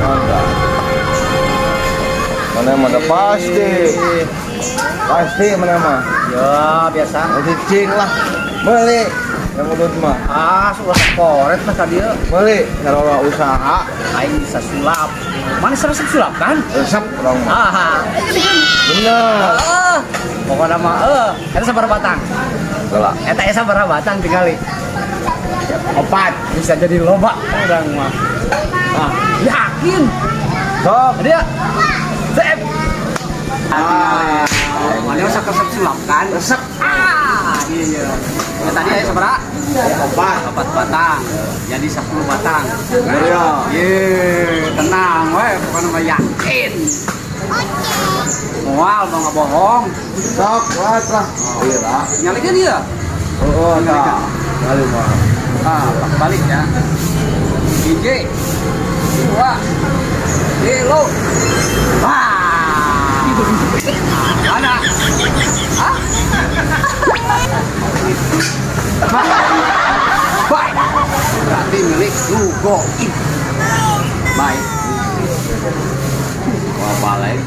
Ada. Mana mana pasti. Pasti mana mah. Ya, biasa. Cicing lah. Beli yang udut mah. Ah, sudah koret mah tadi. Beli kalau usaha. Aing bisa sulap. Mana resep sulap kan? Resep urang mah. Ah, Bener. ah. Pokoknya mah eta sabaraha batang? Salah. Eta esa sabaraha batang tingali. Opat. Bisa jadi loba urang mah. Ah, yakin. Sok. Dia. Sep. Ah. Mana resep resep sulap kan? Resep. Ah, iya. Ya, tadi aya sabaraha? Opat. 4 batang. Jadi 10 batang. Iya. Ye, tenang we, pokoknya mah yakin. Moal mau nggak bohong. Sok, kuat lah. Iya lah. Nyalikan dia. Oh, nah. Kali mah. Ah, balik ya. 1, 2, 3. Wah. Mana? Hah? Baik. Berarti milik Lugoin. Baik. Wah, balik.